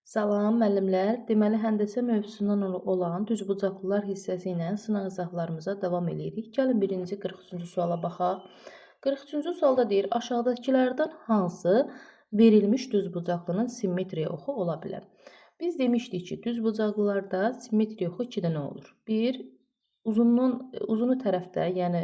Salam müəllimlər. Deməli, həndəsə mövzusundan olan düzbucaqlılar hissəsi ilə sınaq izahlarımıza davam eləyirik. Gəlin birinci 43-cü suala baxaq. 43-cü sualda deyir, aşağıdakılardan hansı verilmiş düzbucaqlının simmetriya oxu ola bilər? Biz demişdik ki, düzbucaqlılarda simmetriya oxu 2 dənə olur. Bir, uzunu tərəfdə, yəni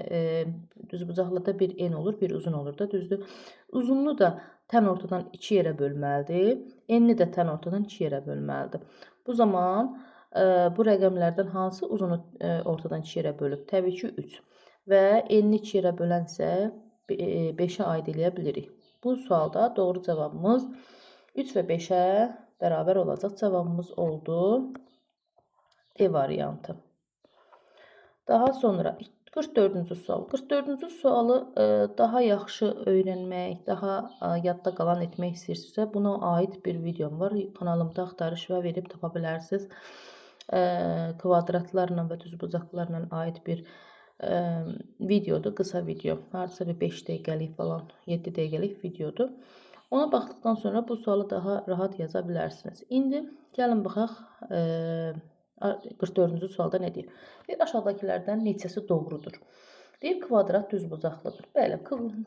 düzbucaqlıda bir en olur, bir uzun olur da, düzdür. Uzunluğu da tən ortadan 2 yerə bölməlidir. Enni də tən ortadan 2 yerə bölməlidir. Bu zaman bu rəqəmlərdən hansı uzunu ortadan 2 yerə bölüb? Təbii ki, 3. Və enni 2 yerə bölənsə 5-ə aid eləyə bilirik. Bu sualda doğru cavabımız 3 və 5-ə bərabər olacaq. Cavabımız oldu D variantı. Daha sonra 44-cü sual. 44-cü sualı daha yaxşı öyrənmək, daha yadda qalan etmək istəyirsinizsə, buna aid bir videom var. Kanalımda axtarış və verib tapa bilərsiniz. Kvadratlarla və düzbucaqlarla aid bir videodur, qısa video. Hardasa bir 5 dəqiqəlik falan, 7 dəqiqəlik videodur. Ona baxdıqdan sonra bu sualı daha rahat yaza bilərsiniz. İndi gəlin baxaq 44-cü sualda nə deyir? Deyir, aşağıdakılardan neçəsi doğrudur? Deyir, kvadrat düzbucaqlıdır. Bəli,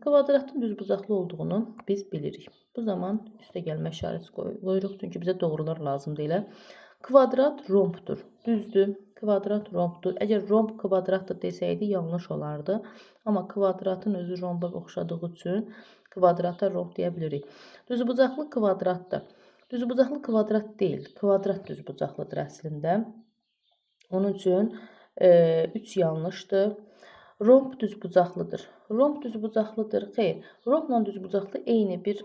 kvadratın düzbucaqlı olduğunu biz bilirik. Bu zaman üstə gəlmə işarəsi qoyuruq, çünki bizə doğrular lazımdır elə. Kvadrat rombdur. Düzdür, kvadrat rombdur. Əgər romb kvadratdır desəydi, yanlış olardı. Amma kvadratın özü romba oxşadığı üçün kvadrata romb deyə bilirik. Düzbucaqlı kvadratdır. Düzbucaqlı kvadrat deyil, kvadrat düzbucaqlıdır əslində. Onun üçün 3 yanlışdır. Romb düzbucaqlıdır. Romb düzbucaqlıdır. Xeyr, rombla düzbucaqlı eyni bir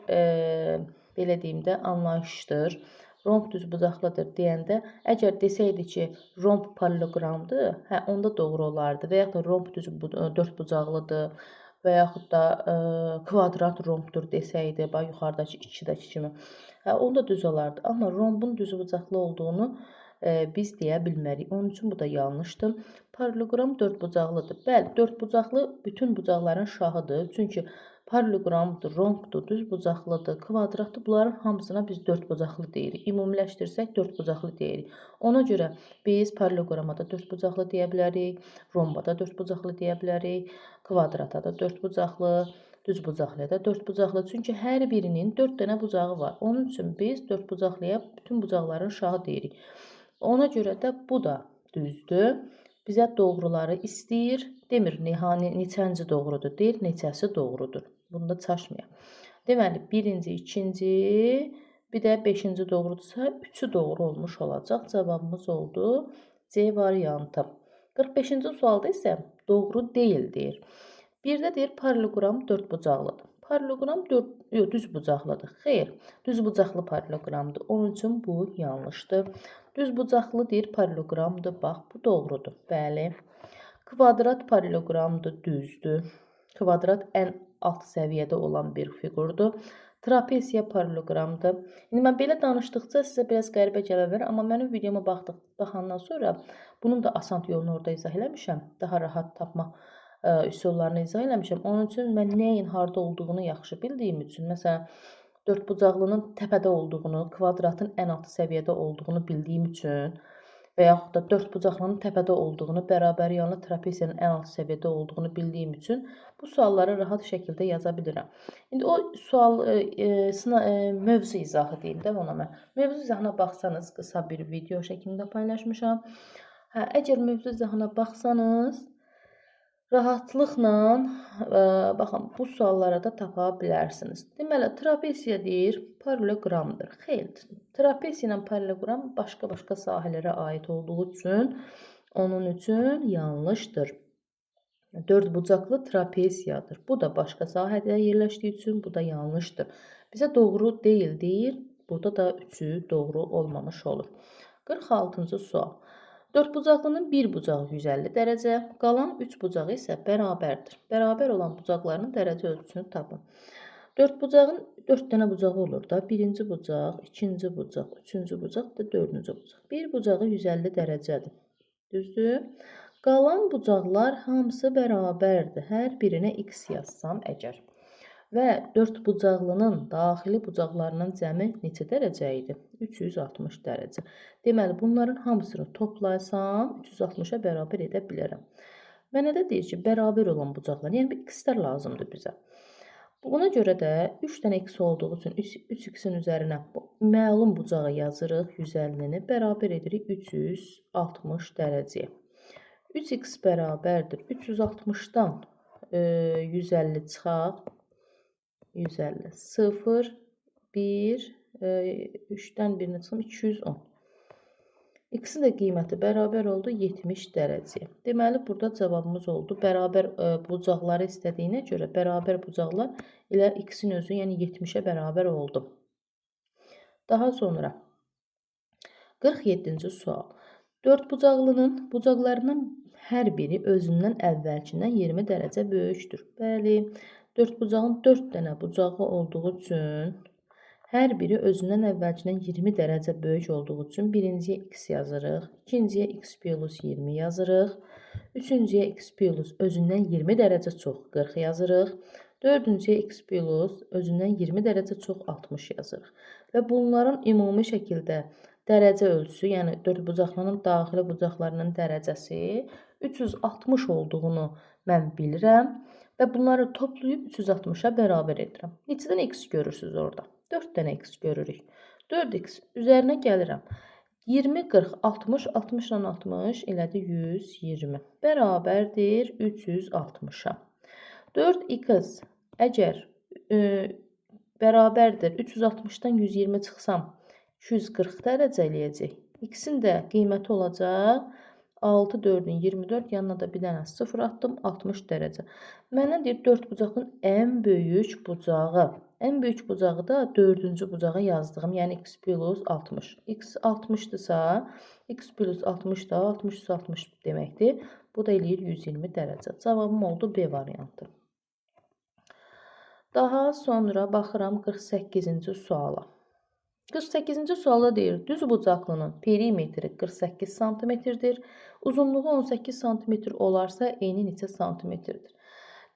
belə deyim də anlayışdır. Romb düzbucaqlıdır deyəndə, əgər desəydi ki, romb paralleloqramdır, hə, onda doğru olardı. Və yaxud da romb dördbucaqlıdır və yaxud da kvadrat rombdur desəydi, bax yuxarıdakı 2-dəki kimi, hə, onda düz olardı. Amma rombun düzbucaqlı olduğunu biz deyə bilmərik. Onun üçün bu da yanlışdır. Paralleloqram dördbucaqlıdır. Bəli, dördbucaqlı bütün bucaqların şahıdır. Çünki paralleloqramdır, rombdur, düzbucaqlıdır, kvadratdır. Bunların hamısına biz dördbucaqlı deyirik. Ümumiləşdirsək dördbucaqlı deyirik. Ona görə biz paralleloqrama da dördbucaqlı deyə bilərik, romba da dördbucaqlı deyə bilərik, kvadrata da dördbucaqlı, düzbucaqlıya da dördbucaqlı. Çünki hər birinin 4 dənə bucağı var. Onun üçün biz dördbucaqlıya bütün bucaqların şahı deyirik. Ona görə də bu da düzdür. Bizə doğruları istəyir. Demir, neçənci doğrudur, deyir, neçəsi doğrudur. Bunda çaşmayaq. Deməli, birinci, ikinci, bir də beşinci doğrudursa, üçü doğru olmuş olacaq. Cavabımız oldu C variantı. 45-ci sualda isə doğru deyil deyir. Bir də deyir, paralleloqram dördbucaqlıdır. Paralleloqram düzbucaqlıdır. Xeyr, düzbucaqlı paralleloqramdır. Onun üçün bu yanlışdır. Düzbucaqlı deyir, paralleloqramdır. Bax, bu doğrudur. Bəli. Kvadrat paralleloqramdır, düzdür. Kvadrat ən alt səviyyədə olan bir fiqurdur. Trapesiya paralleloqramdır. İndi mən belə danışdıqca sizə biraz qəribə gələ bilər, amma mənim videoma baxandan sonra bunun da asan yolunu orada izah eləmişəm. Daha rahat tapmaq üsullarını izah eləmişəm. Onun üçün mən nəyin harda olduğunu yaxşı bildiyim üçün, məsələn, dördbucaqlının təpədə olduğunu, kvadratın ən alt səviyyədə olduğunu bildiyim üçün və yaxud da dördbucaqlının təpədə olduğunu, bərabər yanlı trapesiyanın ən alt səviyyədə olduğunu bildiyim üçün bu sualları rahat şəkildə yaza bilirəm. İndi o sual mövzu izahı deyim də ona mən. Mövzu izahına baxsanız, qısa bir video şəklində paylaşmışam. Hə, əgər mövzu izahına baxsanız, rahatlıqla baxın, bu suallara da tapa bilərsiniz. Deməli, trapesiya deyir, paralleloqramdır. Xeyr, trapesiya ilə paralleloqram başqa-başqa sahələrə aid olduğu üçün, onun üçün yanlışdır. Dördbucaqlı trapesiyadır. Bu da başqa sahədə yerləşdiyi üçün bu da yanlışdır. Bizə doğru deyil deyir. Burada da üçü doğru olmamış olur. 46-cı sual. Dördbucaqlının bir bucağı 150 dərəcə, qalan 3 bucağı isə bərabərdir. Bərabər olan bucaqlarının dərəcə ölçüsünü tapın. Dördbucağın 4 dənə bucağı olur da. Birinci bucaq, ikinci bucaq, üçüncü bucaq da dördüncü bucaq. Bir bucağı 150 dərəcədir. Düzdür? Qalan bucaqlar hamısı bərabərdir. Hər birinə x yazsam əgər. Və 4 bucaqlının daxili bucaqlarının cəmi neçə dərəcə idi? 360 dərəcə. Deməli, bunların hamısını toplaysam 360-a bərabər edə bilərəm. Mənə də deyir ki, bərabər olan bucaqlar, yəni bir x-lər lazımdır bizə. Buna görə də 3 dənə x olduğu üçün 3x-in üzərinə məlum bucağı yazırıq, 150-ni bərabər edirik 360 dərəcəyə. 3x bərabərdir 360-dan 150 çıxaq, 150, 0, 1, 3-dən 1-ni çıxım, 210. X-in də qiyməti bərabər oldu 70 dərəcəyə. Deməli, burada cavabımız oldu. Bərabər bucaqları istədiyinə görə bərabər bucaqlar ilə X-in özü, yəni 70-ə bərabər oldu. Daha sonra 47-ci sual. 4 bucaqlının bucaqlarının hər biri özündən əvvəlkindən 20 dərəcə böyükdür. Bəli, 4 bucağın 4 dənə bucağı olduğu üçün hər biri özündən əvvəlkindən 20 dərəcə böyük olduğu üçün birinciyə x yazırıq, ikinciyə x plus 20 yazırıq, üçüncüyə x plus özündən 20 dərəcə çox 40 yazırıq, dördüncüyə x plus özündən 20 dərəcə çox 60 yazırıq. Və bunların ümumi şəkildə dərəcə ölçüsü, yəni 4 bucaqlının daxili bucaqlarının dərəcəsi 360 olduğunu mən bilirəm və bunları toplayıb 360-a bərabər edirəm. Neçə dənə x görürsünüz orada? 4 dənə x görürük. 4x üzərinə gəlirəm. 20, 40, 60, 60 ilə 60 elədi 120. Bərabərdir 360-a. 4x əgər bərabərdir 360-dan 120 çıxsam 240 dərəcə eləyəcək. X-in də qiyməti olacaq 6, 4-ün 24, yanına da bir dənə 0 atdım, 60 dərəcə. Mənə deyir 4 bucağın ən böyük bucağı. Ən böyük bucağı da 4-cü bucağa yazdığım, yəni x plus 60. X 60-dırsa, x plus 60 da 60 60 deməkdir. Bu da eləyir 120 dərəcə. Cavabım oldu B variantı. Daha sonra baxıram 48-ci suala. 48-ci sualda deyir, düz bucaqlının perimetri 48 santimetrdir. Uzunluğu 18 santimetr olarsa, eni neçə santimetrdir?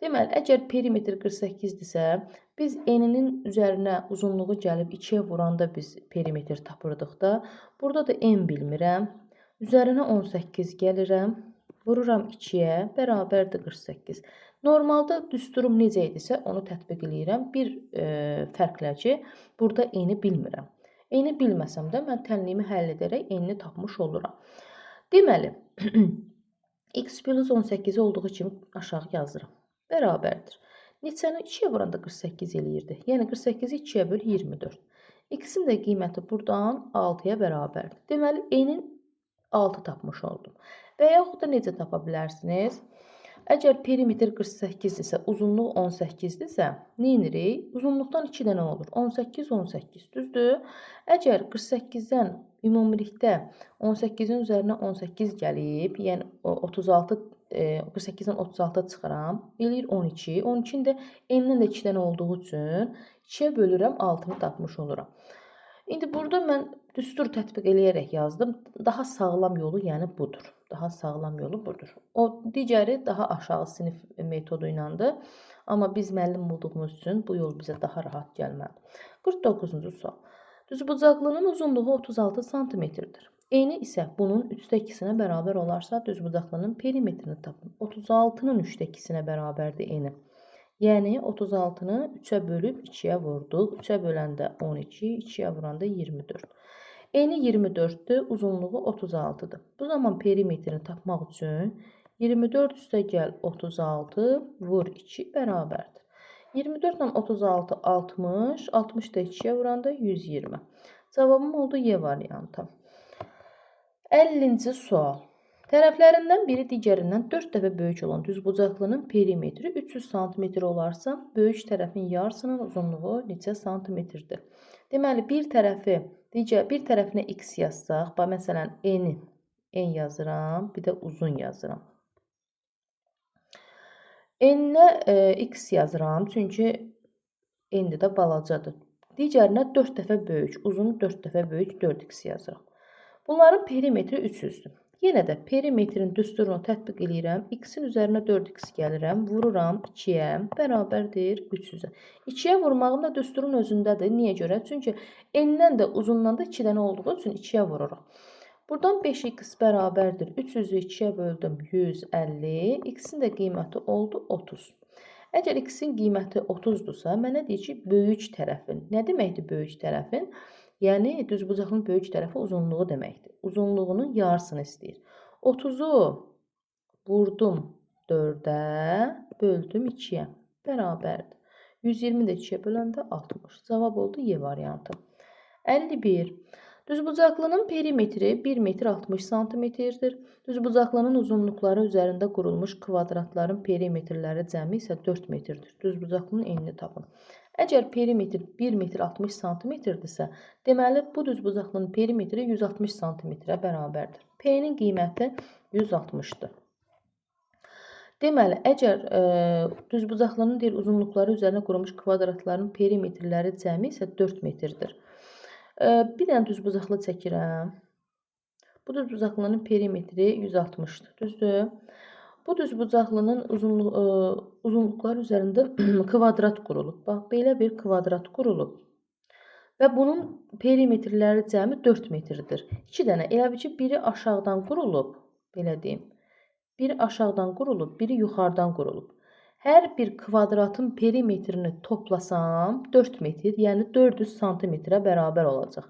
Deməli, əgər perimetr 48-dirsə, biz eninin üzərinə uzunluğu gəlib 2-yə vuranda biz perimetr tapırdıq da. Burada da en bilmirəm. Üzərinə 18 gəlirəm. Vururam 2-yə, bərabərdir 48. Normalda düsturum necə idisə, onu tətbiq eləyirəm. Bir fərqlə ki, burada eni bilmirəm. Eni bilməsəm də mən tənliyimi həll edərək enini tapmış oluram. Deməli, x plus 18 olduğu kimi aşağı yazıram. Bərabərdir. Neçəni 2-yə vuranda 48 eləyirdi. Yəni 48-i 2-yə böl 24. X-in də qiyməti buradan 6-ya bərabərdir. Deməli, enin 6 tapmış oldum. Və yaxud da necə tapa bilərsiniz? Əgər perimetr 48-dirsə, uzunluq 18-dirsə, nə edirik? Uzunluqdan 2 dənə olur. 18, 18, düzdür? Əgər 48-dən ümumilikdə 18-in üzərinə 18 gəlib, yəni 36, 48-dən 36 çıxıram, eləyir 12. 12-nin də n-dən də 2 dənə olduğu üçün 2-yə bölürəm, 6-nı tapmış oluram. İndi burada mən düstur tətbiq eləyərək yazdım. Daha sağlam yolu yəni budur. Daha sağlam yolu budur. O digəri daha aşağı sinif metodu iləndir. Amma biz müəllim olduğumuz üçün bu yol bizə daha rahat gəlməlidir. 49-cu sual. Düzbucaqlının uzunluğu 36 santimetrdir. Eni isə bunun 3-də 2-sinə bərabər olarsa, düzbucaqlının perimetrini tapın. 36-nın 3-də 2-sinə bərabərdir eni. Yəni 36-nı 3-ə bölüb 2-yə vurduq. 3-ə böləndə 12, 2-yə vuranda 24. Eni 24-dür, uzunluğu 36-dır. Bu zaman perimetrini tapmaq üçün 24 üstə gəl 36 vur 2 bərabərdir. 24 ilə 36 60, 60 da 2-yə vuranda 120. Cavabım oldu Y variantı. 50-ci sual. Tərəflərindən biri digərindən 4 dəfə böyük olan düzbucaqlının perimetri 300 sm olarsa, böyük tərəfin yarısının uzunluğu neçə santimetrdir? Deməli, bir tərəfi bir tərəfinə x yazsaq, bax, məsələn, n yazıram, bir də uzun yazıram. N-nə x yazıram, çünki n-də də balacadır. Digərinə 4 dəfə böyük, uzunu 4 dəfə böyük 4x yazıram. Bunların perimetri 300-dür. Yenə də perimetrin düsturunu tətbiq eləyirəm. X-in üzərinə 4x gəlirəm. Vururam 2-yə, bərabərdir 300-ə. 2-yə vurmağım da düsturun özündədir. Niyə görə? Çünki enindən də uzundan da 2 dənə olduğu üçün 2-yə vururuq. Buradan 5x bərabərdir 300-ü 2-yə böldüm 150. X-in də qiyməti oldu 30. Əgər x-in qiyməti 30-dursa, mənə deyir ki, böyük tərəfin. Nə deməkdir böyük tərəfin? Yəni, düzbucaqlının böyük tərəfi uzunluğu deməkdir. Uzunluğunun yarısını istəyir. 30-u vurdum 4-ə, böldüm 2-yə. Bərabərdir. 120 də 2-yə böləndə 60. Cavab oldu Y variantı. 51. Düzbucaqlının perimetri 1 metr 60 santimetrdir. Düzbucaqlının uzunluqları üzərində qurulmuş kvadratların perimetrləri cəmi isə 4 metrdir. Düzbucaqlının enini tapın. Əgər perimetr 1 metr 60 santimetrdirsə, deməli bu düzbucaqlının perimetri 160 santimetrə bərabərdir. P-nin qiyməti 160-dır. Deməli, əgər düzbucaqlının deyir, uzunluqları üzərinə qurulmuş kvadratların perimetrləri cəmi isə 4 metrdir. Bir dənə düzbucaqlı çəkirəm. Bu düzbucaqlının perimetri 160-dır. Düzdür? Bu düzbucaqlının uzunluqları üzərində kvadrat qurulub. Bax, belə bir kvadrat qurulub. Və bunun perimetrləri cəmi 4 metrdir. 2 dənə. Elə bil ki, biri aşağıdan qurulub, belə deyim. Biri aşağıdan qurulub, biri yuxarıdan qurulub. Hər bir kvadratın perimetrini toplasam 4 metr, yəni 400 santimetrə bərabər olacaq.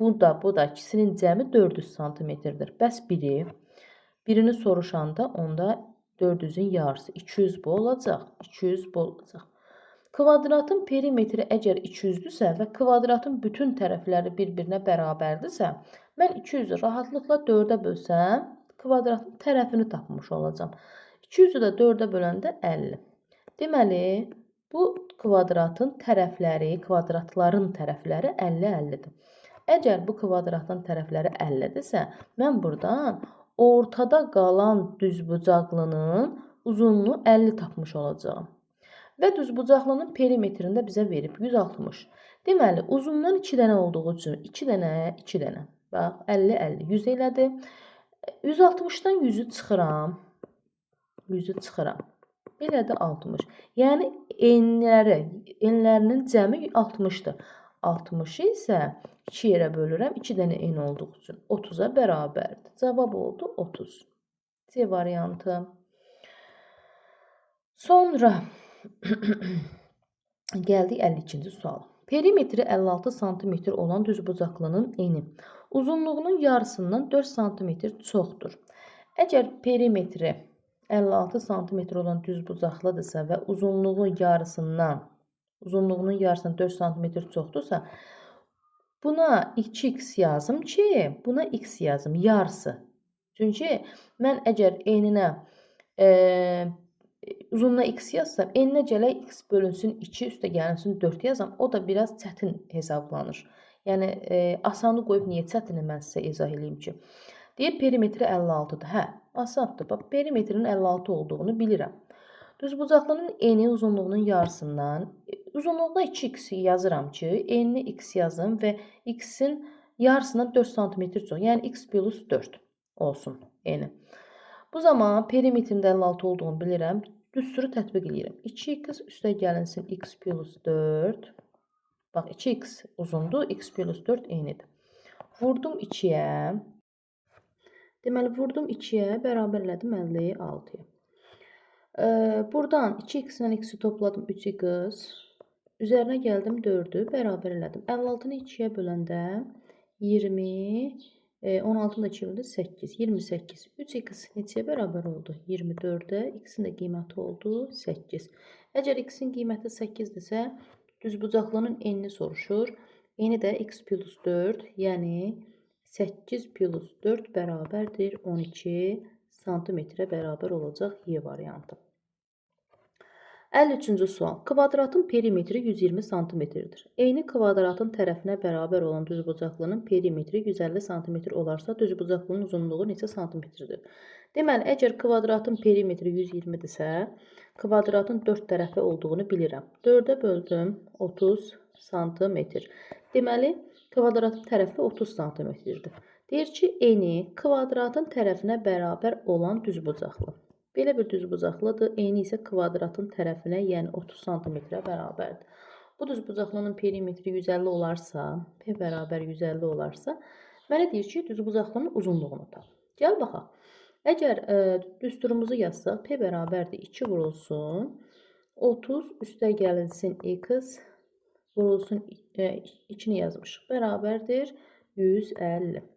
Bu da ikisinin cəmi 400 santimetrdir. Bəs birini soruşanda onda 400-ün yarısı 200 bu olacaq, 200 bu olacaq. Kvadratın perimetri əgər 200-dürsə və kvadratın bütün tərəfləri bir-birinə bərabərdirsə, mən 200-ü rahatlıqla 4-ə bölsəm, kvadratın tərəfini tapmış olacağam. 200-ü də 4-ə böləndə 50. Deməli, bu kvadratın tərəfləri, kvadratların tərəfləri 50-50-dir. Əgər bu kvadratın tərəfləri 50-dirsə, mən buradan ortada qalan düzbucaqlının uzunluğu 50 tapmış olacağam. Və düzbucaqlının perimetrini də bizə verib 160. Deməli, uzundan 2 dənə olduğu üçün 2 dənə, 2 dənə. Bax, 50, 50, 100 elədi. 160-dan 100-ü çıxıram. 100-ü çıxıram. Belə də 60. Yəni, enlərinin cəmi 60-dır. 60-ı isə 2 yerə bölürəm. 2 dənə en olduğu üçün 30-a bərabərdir. Cavab oldu 30. C variantı. Sonra gəldik 52-ci suala. Perimetri 56 sm olan düzbucaqlının eni uzunluğunun yarısından 4 sm çoxdur. Əgər perimetri 56 sm olan düzbucaqlıdırsa və uzunluğunun yarısından 4 sm çoxdursa, buna 2x yazım ki, buna x yazım, yarısı. Çünki mən əgər eninə uzunluğuna x yazsam, eninə gələk x bölünsün 2, üstə gəlinsin 4 yazam, o da biraz çətin hesablanır. Yəni, asanı qoyub niyə çətini mən sizə izah eləyim ki? Deyir, perimetri 56-dır. Hə, asandır. Bax, perimetrinin 56 olduğunu bilirəm. Düzbucaqlının eni uzunluğunun yarısından, uzunluğuna 2x yazıram ki, enini x yazım və x-in yarısından 4 sm çox. Yəni, x plus 4 olsun eni. Bu zaman perimetrin də 56 olduğunu bilirəm. Düsturu tətbiq eləyirəm. 2x üstə gəlinsin x plus 4. Bax, 2x uzundur, x plus 4 enidir. Vurdum 2-yə. Deməli, vurdum 2-yə, bərabər elədim 56-ya. Buradan 2x ilə x-i topladım 3x. Üzərinə gəldim 4-ü, bərabər elədim. 56-nı 2-yə böləndə 20, 16-nı da 2-yə böləndə 8, 28. 3x neçəyə bərabər oldu? 24-ə, x-in də qiyməti oldu 8. Əgər x-in qiyməti 8-dirsə, düzbucaqlının enini soruşur. Eni də x plus 4, yəni 8 plus 4 bərabərdir 12 santimetrə bərabər olacaq Y variantı. 53-cü sual. Kvadratın perimetri 120 santimetrdir. Eyni kvadratın tərəfinə bərabər olan düzbucaqlının perimetri 150 santimetr olarsa, düzbucaqlının uzunluğu neçə santimetrdir? Deməli, əgər kvadratın perimetri 120-dirsə, kvadratın 4 tərəfi olduğunu bilirəm. 4-ə böldüm 30 santimetr. Deməli, kvadratın tərəfi 30 santimetrdir. Deyir ki, eni kvadratın tərəfinə bərabər olan düzbucaqlı. Belə bir düzbucaqlıdır. Eni isə kvadratın tərəfinə, yəni 30 santimetrə bərabərdir. Bu düzbucaqlının perimetri 150 olarsa, P bərabər 150 olarsa, mənə deyir ki, düzbucaqlının uzunluğunu tap. Gəl baxaq. Əgər düsturumuzu yazsaq, P bərabərdir 2 vurulsun, 30 üstə gəlinsin x vurulsun 2-ni yazmışıq. Bərabərdir 150.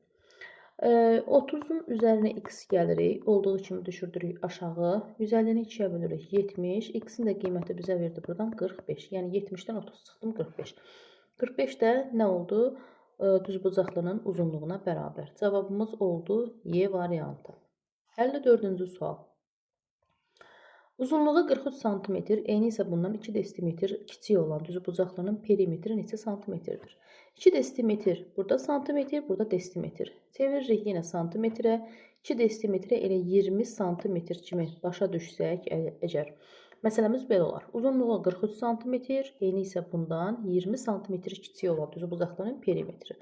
30-un üzərinə x gəlirik. Olduğu kimi düşürdürük aşağı. 150-ni 2-yə bölürük 70. X-in də qiyməti bizə verdi buradan 45. Yəni 70-dən 30 çıxdım 45. 45 də nə oldu? Düzbucaqlının uzunluğuna bərabər. Cavabımız oldu Y variantı. 54-cü sual. Uzunluğu 43 sm, eni isə bundan 2 desimetr kiçik olan düzbucaqlının perimetri neçə santimetrdir? 2 desimetr, burada santimetr, burada desimetr. Çeviririk yenə santimetrə. 2 desimetrə elə 20 santimetr kimi başa düşsək əgər. Məsələmiz belə olar. Uzunluğu 43 sm, eni isə bundan 20 sm kiçik olan düzbucaqlının perimetri.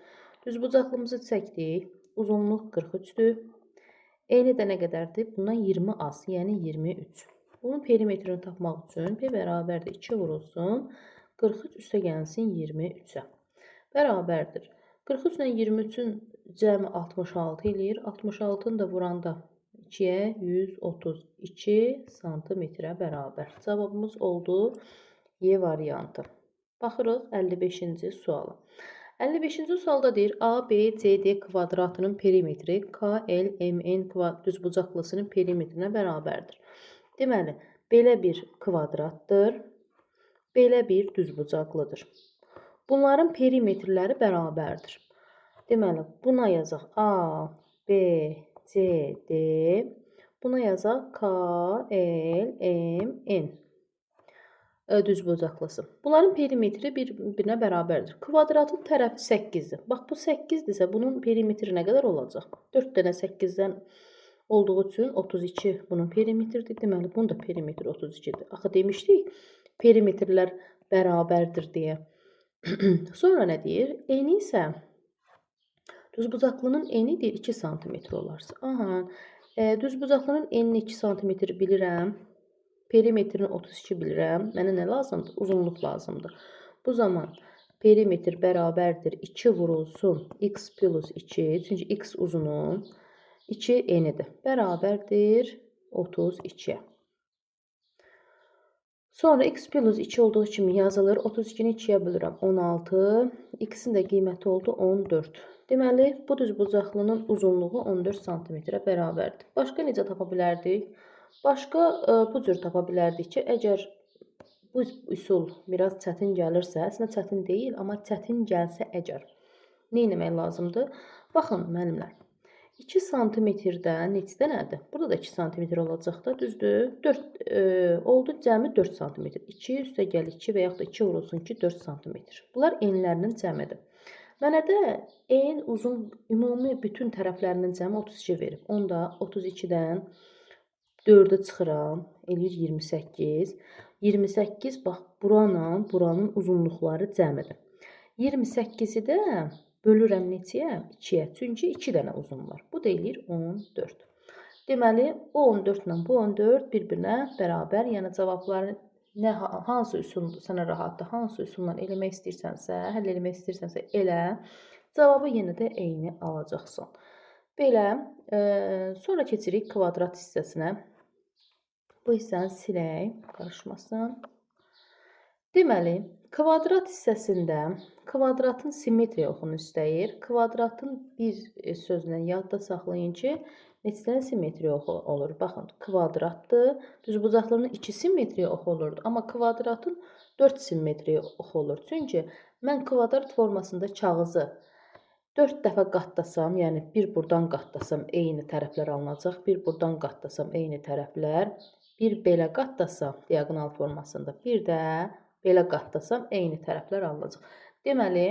Düzbucaqlımızı çəkdik. Uzunluq 43-dür. Eni də nə qədərdir? Bundan 20 az, yəni 23. Bunun perimetrini tapmaq üçün P bərabərdir 2 vurulsun, 43 üstə gəlsin 23-ə. Bərabərdir. 43 ilə 23-ün cəmi 66 eləyir. 66-nı da vuranda 2-yə 132 santimetrə bərabər. Cavabımız oldu Y variantı. Baxırıq 55-ci suala. 55-ci sualda deyir A, B, C, D kvadratının perimetri K, L, M, N düzbucaqlısının perimetrinə bərabərdir. Deməli, belə bir kvadratdır, belə bir düzbucaqlıdır. Bunların perimetrləri bərabərdir. Deməli, buna yazaq A, B, C, D, buna yazaq K, L, M, N düzbucaqlısı. Bunların perimetri bir-birinə bərabərdir. Kvadratın tərəfi 8-dir. Bax, bu 8-dirsə, bunun perimetri nə qədər olacaq? 4 dənə 8-dən olduğu üçün 32 bunun perimetridir. Deməli, bunun da perimetri 32-dir. Axı demişdik, perimetrlər bərabərdir deyə. Sonra nə deyir? Eni isə düzbucaqlının eni deyir 2 sm olarsa. Aha, düzbucaqlının enini 2 sm bilirəm. Perimetrini 32 bilirəm. Mənə nə lazımdır? Uzunluq lazımdır. Bu zaman perimetr bərabərdir 2 vurulsun x plus 2. Çünki x uzunu 2 enidir. Bərabərdir 32-yə. Sonra x plus 2 olduğu kimi yazılır. 32-ni 2-yə bölürəm. 16. X-in də qiyməti oldu 14. Deməli, bu düzbucaqlının uzunluğu 14 sm-ə bərabərdir. Başqa necə tapa bilərdik? Başqa bu cür tapa bilərdik ki, əgər bu üsul biraz çətin gəlirsə, əslində çətin deyil, amma çətin gəlsə əgər nə etmək lazımdır? Baxın, müəllimlər. 2 sm-dən neçə dənədir? Burada da 2 sm olacaq da, düzdür? 4 oldu cəmi 4 sm. 2 üstə gəl 2 və yaxud da 2 vurulsun ki, 4 sm. Bunlar enlərinin cəmidir. Mənə də en uzun ümumi bütün tərəflərinin cəmi 32 verib. Onda 32-dən 4-ə çıxıram, eləyir 28. 28 bax buranın, buranın uzunluqları cəmidir. 28-i də bölürəm neçəyə? 2-yə. Çünki 2 dənə uzun var. Bu da eləyir 14. Deməli, o 14 ilə bu 14 bir-birinə bərabər. Yəni cavabları nə, hansı üsul sənə rahatdır, hansı üsulla eləmək istəyirsənsə, həll eləmək istəyirsənsə elə. Cavabı yenə də eyni alacaqsan. Belə, sonra keçirik kvadrat hissəsinə. Bu hissəni silək, qarışmasın. Deməli, kvadrat hissəsində kvadratın simmetriya oxunu istəyir. Kvadratın bir sözlə yadda saxlayın ki, neçə dənə simmetriya oxu olur. Baxın, kvadratdır. Düzbucaqlının 2 simmetriya oxu olurdu. Amma kvadratın 4 simmetriya oxu olur. Çünki mən kvadrat formasında kağızı 4 dəfə qatlasam, yəni bir buradan qatlasam eyni tərəflər alınacaq, bir buradan qatlasam eyni tərəflər, Bir belə qatlasam diaqonal formasında, bir də belə qatlasam eyni tərəflər alınacaq. Deməli,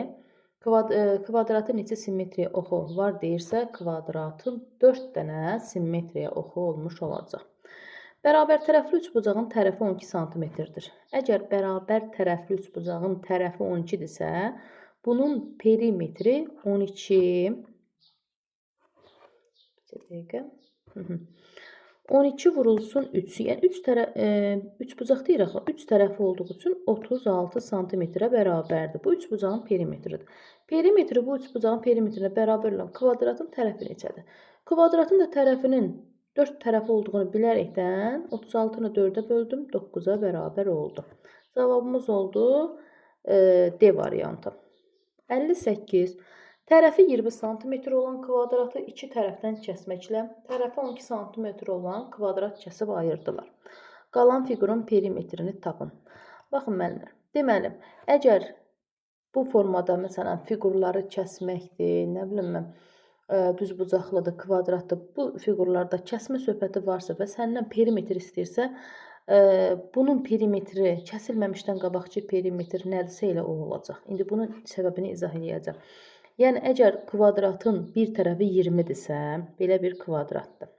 kvadratın neçə simmetriya oxu var deyirsə, kvadratın 4 dənə simmetriya oxu olmuş olacaq. Bərabər tərəfli üçbucağın tərəfi 12 santimetrdir. Əgər bərabər tərəfli üçbucağın tərəfi 12-dirsə, bunun perimetri 12. Bir dəqiqə. 12 vurulsun 3. Yəni 3 tərəf üçbucaq deyir axı. 3 tərəfi olduğu üçün 36 santimetrə bərabərdir. Bu üçbucağın perimetridir. Perimetri bu üçbucağın perimetrinə bərabər olan kvadratın tərəfi neçədir? Kvadratın da tərəfinin 4 tərəfi olduğunu bilərəkdən 36-nı 4-ə böldüm, 9-a bərabər oldu. Cavabımız oldu D variantı. 58. Tərəfi 20 sm olan kvadratı iki tərəfdən kəsməklə tərəfi 12 sm olan kvadrat kəsib ayırdılar. Qalan fiqurun perimetrini tapın. Baxın müəllimlər. Deməli, əgər bu formada məsələn fiqurları kəsməkdir, nə bilim mən, düzbucaqlıdır, kvadratdır, bu fiqurlarda kəsmə söhbəti varsa və səndən perimetr istəyirsə, bunun perimetri kəsilməmişdən qabaqçı perimetr nədirsə elə o olacaq. İndi bunun səbəbini izah eləyəcəm. Yəni, əgər kvadratın bir tərəfi 20-dirsə, belə bir kvadratdır.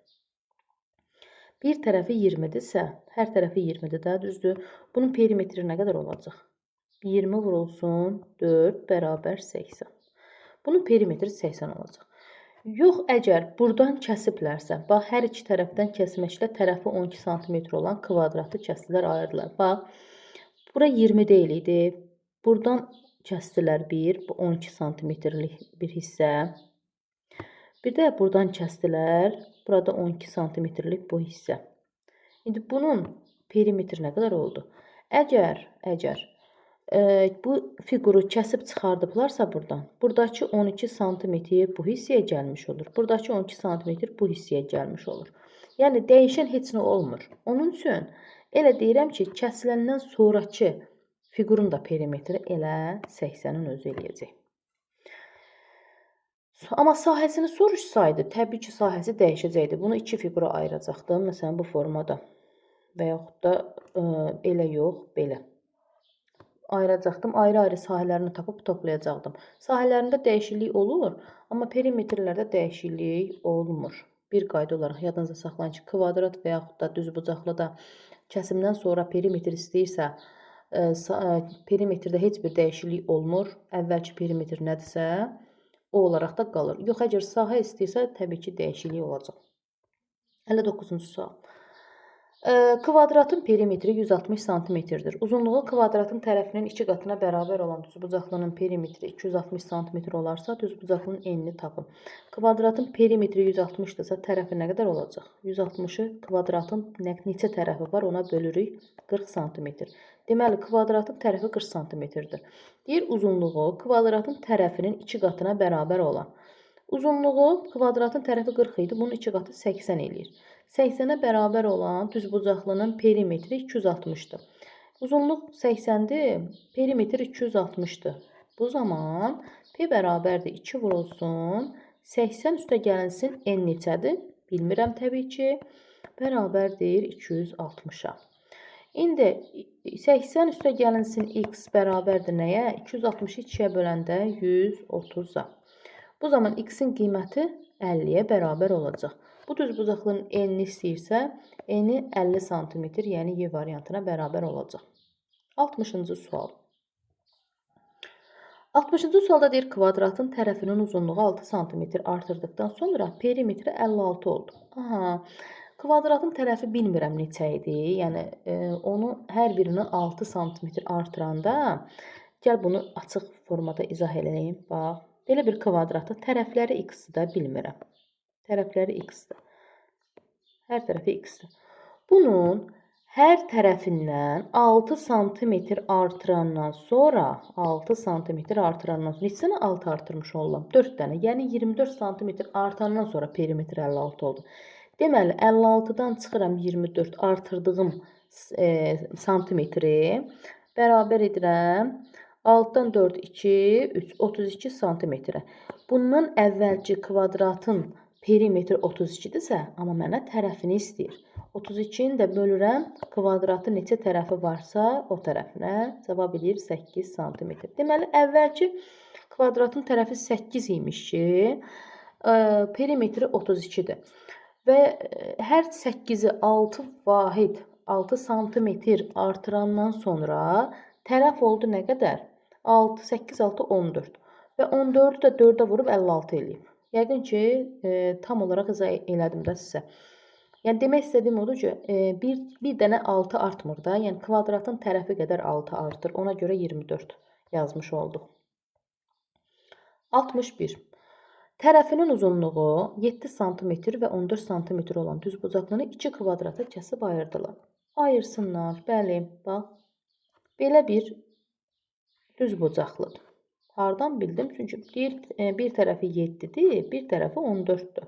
Bir tərəfi 20-dirsə, hər tərəfi 20-dir də, düzdür. Bunun perimetri nə qədər olacaq? 20 vurulsun 4 bərabər 80. Bunun perimetri 80 olacaq. Yox, əgər buradan kəsiblərsə, bax, hər iki tərəfdən kəsməklə tərəfi 12 sm olan kvadratı kəsdilər, ayırdılar. Bax, bura 20 deyil idi. Buradan kəsdilər bir, bu 12 santimetrlik bir hissə. Bir də buradan kəsdilər, burada 12 santimetrlik bu hissə. İndi bunun perimetri nə qədər oldu? Əgər bu fiquru kəsib çıxardıblarsa buradan, buradakı 12 santimetr bu hissəyə gəlmiş olur. Buradakı 12 santimetr bu hissəyə gəlmiş olur. Yəni, dəyişən heç nə olmur. Onun üçün elə deyirəm ki, kəsiləndən sonrakı fiqurun da perimetri elə 80-in özü eləyəcək. Amma sahəsini soruşsaydı, təbii ki, sahəsi dəyişəcəkdi. Bunu iki fiqura ayıracaqdım. Məsələn, bu formada və yaxud da elə yox, belə. Ayıracaqdım. Ayrı-ayrı sahələrini tapıb toplayacaqdım. Sahələrində dəyişiklik olur, amma perimetrlərdə dəyişiklik olmur. Bir qayda olaraq yadınıza saxlayın ki, kvadrat və yaxud da düzbucaqlı da kəsimdən sonra perimetr istəyirsə, perimetrdə heç bir dəyişiklik olmur. Əvvəlki perimetr nədirsə, o olaraq da qalır. Yox, əgər sahə istəyirsə, təbii ki, dəyişiklik olacaq. 59-cu sual. Kvadratın perimetri 160 santimetrdir. Uzunluğu kvadratın tərəfinin 2 qatına bərabər olan düzbucaqlının perimetri 260 santimetr olarsa, düzbucaqlının enini tapın. Kvadratın perimetri 160-dırsa, tərəfi nə qədər olacaq? 160-ı kvadratın neçə tərəfi var, ona bölürük 40 santimetr. Deməli, kvadratın tərəfi 40 santimetrdir. Deyir, uzunluğu kvadratın tərəfinin 2 qatına bərabər olan. Uzunluğu kvadratın tərəfi 40 idi, bunun 2 qatı 80 eləyir. 80-ə bərabər olan düzbucaqlının perimetri 260-dır. Uzunluq 80-dir, perimetr 260-dır. Bu zaman P bərabərdir 2 vurulsun, 80 üstə gəlinsin, N neçədir? Bilmirəm təbii ki, bərabərdir 260-a. İndi 80 üstə gəlinsin x bərabərdir nəyə? 260-ı 2-yə böləndə 130-a. Bu zaman x-in qiyməti 50-yə bərabər olacaq. Bu düzbucaqlının enini istəyirsə, eni 50 sm, yəni Y variantına bərabər olacaq. 60-cı sual. 60-cı sualda deyir, kvadratın tərəfinin uzunluğu 6 sm artırdıqdan sonra perimetri 56 oldu. Aha, kvadratın tərəfi bilmirəm neçə idi. Yəni, onu hər birini 6 sm artıranda, gəl bunu açıq formada izah eləyim. Bax, belə bir kvadratın tərəfləri x-dir də bilmirəm. Tərəfləri x-dir. Hər tərəfi x-dir. Bunun hər tərəfindən 6 sm artırandan sonra, 6 sm artırandan sonra, neçə dənə 6 artırmış oldum? 4 dənə. Yəni 24 sm artandan sonra perimetr 56 oldu. Deməli, 56-dan çıxıram 24 artırdığım santimetri bərabər edirəm. 6-dan 4, 2, 3, 32 santimetrə. Bundan əvvəlki kvadratın perimetri 32-dirsə, amma mənə tərəfini istəyir. 32-ni də bölürəm. Kvadratın neçə tərəfi varsa o tərəfinə. Cavab eləyir 8 sm. Deməli, əvvəlki kvadratın tərəfi 8 imiş ki, perimetri 32-dir. Və hər 8-i 6 vahid, 6 sm artırandan sonra tərəf oldu nə qədər? 6, 8, 6, 14. Və 14-ü də 4-ə vurub 56 eləyib. Yəqin ki, tam olaraq izah elədim də sizə. Yəni, demək istədiyim odur ki, bir dənə 6 artmır da. Yəni, kvadratın tərəfi qədər 6 artır. Ona görə 24 yazmış olduq. 61. Tərəfinin uzunluğu 7 sm və 14 sm olan düzbucaqlını 2 kvadrata kəsib ayırdılar. Ayırsınlar. Bəli, bax. Belə bir düzbucaqlıdır. Hardan bildim? Çünki deyir, bir tərəfi 7-dir, bir tərəfi 14-dür.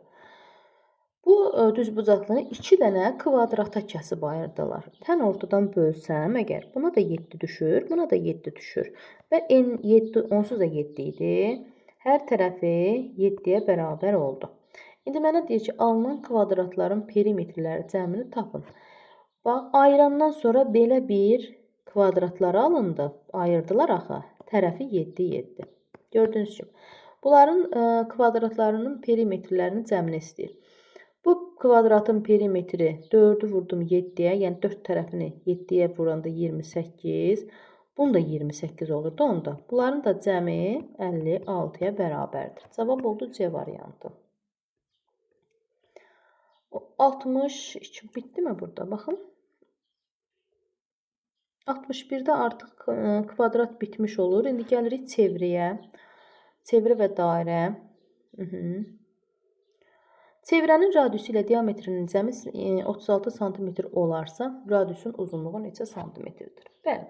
Bu düzbucaqlını 2 dənə kvadrata kəsib ayırdılar. Tən ortadan bölsəm əgər, buna da 7 düşür, buna da 7 düşür. Və n 7, onsuz da 7 idi. Hər tərəfi 7-yə bərabər oldu. İndi mənə deyir ki, alınan kvadratların perimetrləri cəmini tapın. Bax, ayırandan sonra belə bir kvadratları alındı. Ayırdılar axı. Tərəfi 7, 7. Gördüyünüz kimi. Bunların kvadratlarının perimetrlərinin cəmini istəyir. Bu kvadratın perimetri 4-ü vurdum 7-yə, yəni 4 tərəfini 7-yə vuranda 28. Bunun da 28 olurdu onda. Bunların da cəmi 56-ya bərabərdir. Cavab oldu C variantı. 62 bitdi mi burada? Baxın. 61-də artıq kvadrat bitmiş olur. İndi gəlirik çevriyə. Çevrə və dairə. Çevrənin radiusu ilə diametrinin cəmi 36 sm olarsa, radiusun uzunluğu neçə santimetrdir? Bəli.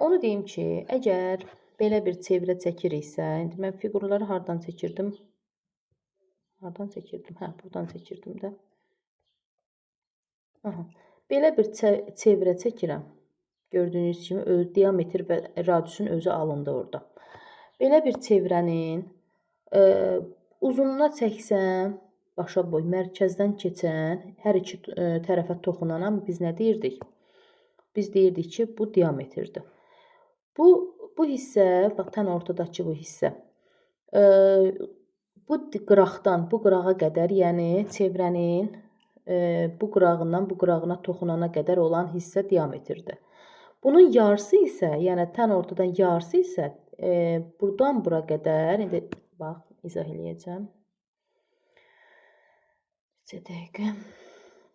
Onu deyim ki, əgər belə bir çevrə çəkiriksə, indi mən fiqurları hardan çəkirdim? Hardan çəkirdim? Hə, buradan çəkirdim də. Aha. Belə bir çevrə çəkirəm. Gördüyünüz kimi diametr və radiusun özü alındı orada. Belə bir çevrənin uzunluğuna çəksəm, başa boy, mərkəzdən keçən, hər iki tərəfə toxunana biz nə deyirdik? Biz deyirdik ki, bu diametrdir. Bu hissə, bax, tən ortadakı bu hissə, bu qıraqdan bu qırağa qədər, yəni çevrənin bu qırağından bu qırağına toxunana qədər olan hissə diametrdir. Bunun yarısı isə, yəni tən ortadan yarısı isə buradan bura qədər, indi bax, izah eləyəcəm. Neçə dəqiqə.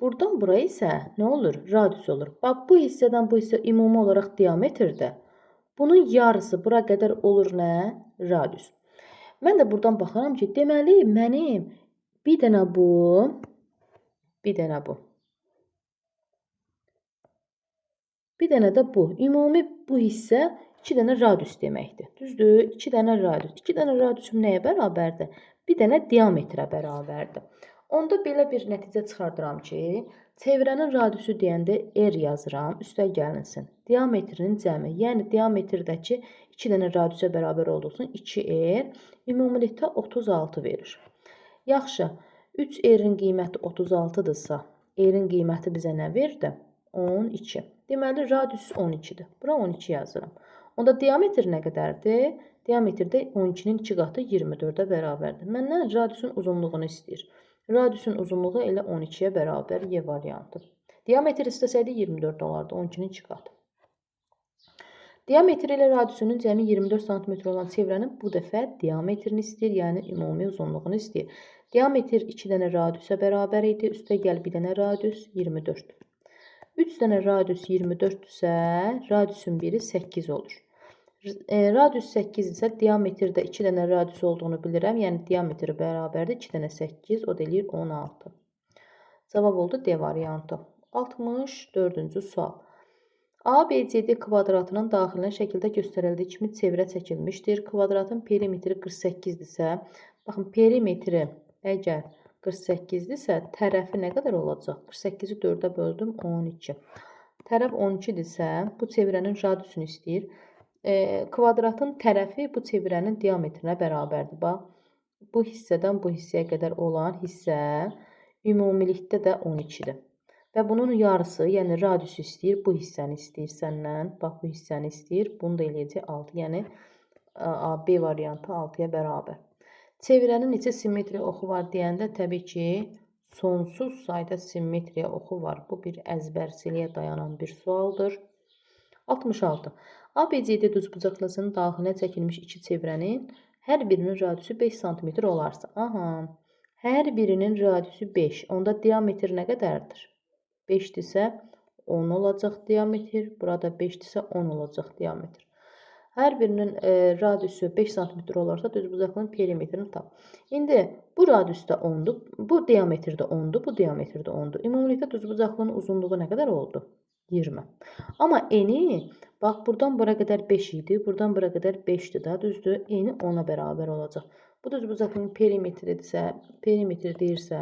Buradan bura isə nə olur? Radius olur. Bax, bu hissədən bu hissə ümumi olaraq diametrdir. Bunun yarısı bura qədər olur nə? Radius. Mən də buradan baxıram ki, deməli, mənim bir dənə bu, bir dənə bu. Bir dənə də bu. Ümumi bu hissə 2 dənə radius deməkdir. Düzdür? 2 dənə radius. 2 dənə radiusum nəyə bərabərdir? Bir dənə diametrə bərabərdir. Onda belə bir nəticə çıxardıram ki, çevrənin radiusu deyəndə R yazıram, üstə gəlinsin. Diametrinin cəmi, yəni diametrdəki 2 dənə radiusa bərabər olduğu üçün 2R ümumilikdə 36 verir. Yaxşı, 3R-in qiyməti 36-dırsa, R-in qiyməti bizə nə verdi? 12. Deməli, radius 12-dir. Bura 12 yazıram. Onda diametr nə qədərdir? Diametrdə 12-nin 2 qatı 24-ə bərabərdir. Məndən radiusun uzunluğunu istəyir. Radiusun uzunluğu elə 12-yə bərabər Y variantı. Diametr istəsəydi 24 olardı. 12-nin 2 qatı. Diametr ilə radiusunun cəmi 24 sm olan çevrənin bu dəfə diametrini istəyir, yəni ümumi uzunluğunu istəyir. Diametr 2 dənə radiusa bərabər idi. Üstə gəl bir dənə radius 24. 3 dənə radius 24-dürsə, radiusun biri 8 olur. Radius 8 isə diametrdə 2 dənə radius olduğunu bilirəm. Yəni diametri bərabərdir 2 dənə 8, o da eləyir 16. Cavab oldu D variantı. 64-cü sual. ABCD kvadratının daxilinə şəkildə göstərildiyi kimi çevrə çəkilmişdir. Kvadratın perimetri 48-dirsə, baxın perimetri əgər 48-dirsə, tərəfi nə qədər olacaq? 48-i 4-ə böldüm, 12. Tərəf 12-dirsə, bu çevrənin radiusunu istəyir. Kvadratın tərəfi bu çevrənin diametrinə bərabərdir. Bax, bu hissədən bu hissəyə qədər olan hissə ümumilikdə də 12-dir. Və bunun yarısı, yəni radiusu istəyir, bu hissəni istəyir səndən. Bax, bu hissəni istəyir. Bunu da eləyəcək 6. Yəni, A, B variantı 6-ya bərabər. Çevrənin neçə simmetriya oxu var deyəndə təbii ki, sonsuz sayda simmetriya oxu var. Bu bir əzbərçiliyə dayanan bir sualdır. 66. ABCD düzbucaqlısının daxilinə çəkilmiş iki çevrənin hər birinin radiusu 5 sm olarsa. Aha, hər birinin radiusu 5. Onda diametr nə qədərdir? 5-dirsə 10 olacaq diametr. Burada 5-dirsə 10 olacaq diametr. Hər birinin radiusu 5 sm olarsa düzbucaqlının perimetrini tap. İndi bu radius da 10-dur, bu diametr də 10-dur, bu diametr də 10-dur. Ümumilikdə düzbucaqlının uzunluğu nə qədər oldu? 20. Amma eni, bax buradan bura qədər 5 idi, buradan bura qədər 5-dir da, düzdür? Eni 10-a bərabər olacaq. Bu düzbucaqlının perimetridirsə, perimetr deyirsə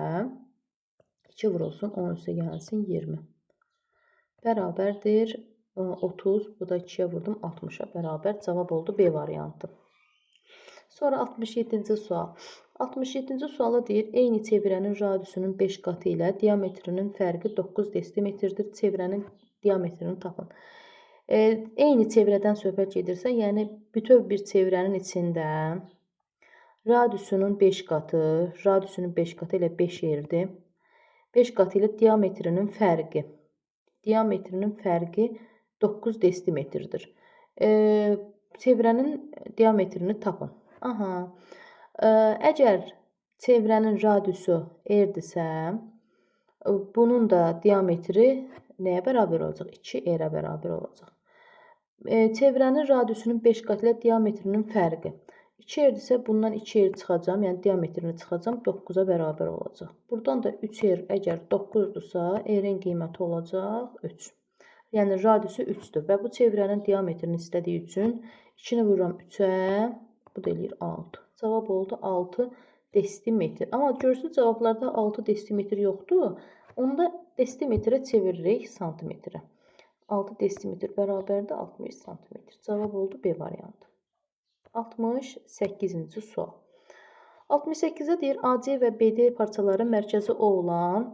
2 vurulsun, 10 üstə gəlsin 20. Bərabərdir 30, bu da 2-yə vurdum, 60-a bərabər. Cavab oldu B variantı. Sonra 67-ci sual. 67-ci suala deyir, eyni çevrənin radiusunun 5 qatı ilə diametrinin fərqi 9 desimetrdir. Çevrənin diametrini tapın. Eyni çevrədən söhbət gedirsə, yəni bütöv bir çevrənin içində radiusunun 5 qatı, radiusunun 5 qatı ilə 5 yerdir. 5 qatı ilə diametrinin fərqi. Diametrinin fərqi 9 desimetrdir. Çevrənin diametrini tapın. Aha. Əgər çevrənin radiusu R-dirsə, bunun da diametri nəyə bərabər olacaq? 2R-ə bərabər olacaq. Çevrənin radiusunun 5 qatı ilə diametrinin fərqi. 2R-dirsə bundan 2R çıxacağam, yəni diametrini çıxacağam, 9-a bərabər olacaq. Buradan da 3R əgər 9-dursa, R-in qiyməti olacaq 3. Yəni radiusu 3-dür və bu çevrənin diametrini istədiyi üçün 2-ni vururam 3-ə, bu da eləyir 6. Cavab oldu 6 desimetr. Amma görürsünüz cavablarda 6 desimetr yoxdur. Onda desimetrə çeviririk santimetrə. 6 desimetr bərabərdir 60 santimetr. Cavab oldu B variantı. 68-ci sual. 68-də deyir AC və BD parçaları mərkəzi O olan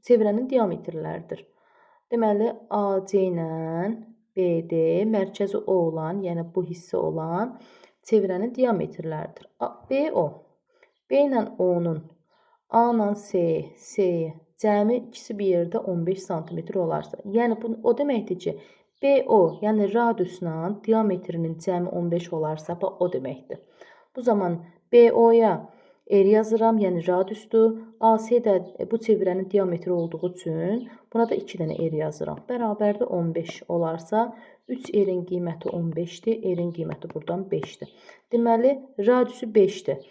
çevrənin diametrləridir. Deməli, AC ilə BD mərkəzi O olan, yəni bu hissə olan çevrənin diametrləridir. BO, B ilə O-nun, A ilə C, C cəmi ikisi bir yerdə 15 sm olarsa. Yəni, bu o deməkdir ki, BO, yəni radiusla diametrinin cəmi 15 olarsa, o deməkdir. Bu zaman BO-ya R yazıram, yəni radiusdur. AC də bu çevrənin diametri olduğu üçün buna da 2 dənə R yazıram. Bərabərdir 15 olarsa, 3 R-in qiyməti 15-dir, R-in qiyməti buradan 5-dir. Deməli, radiusu 5-dir.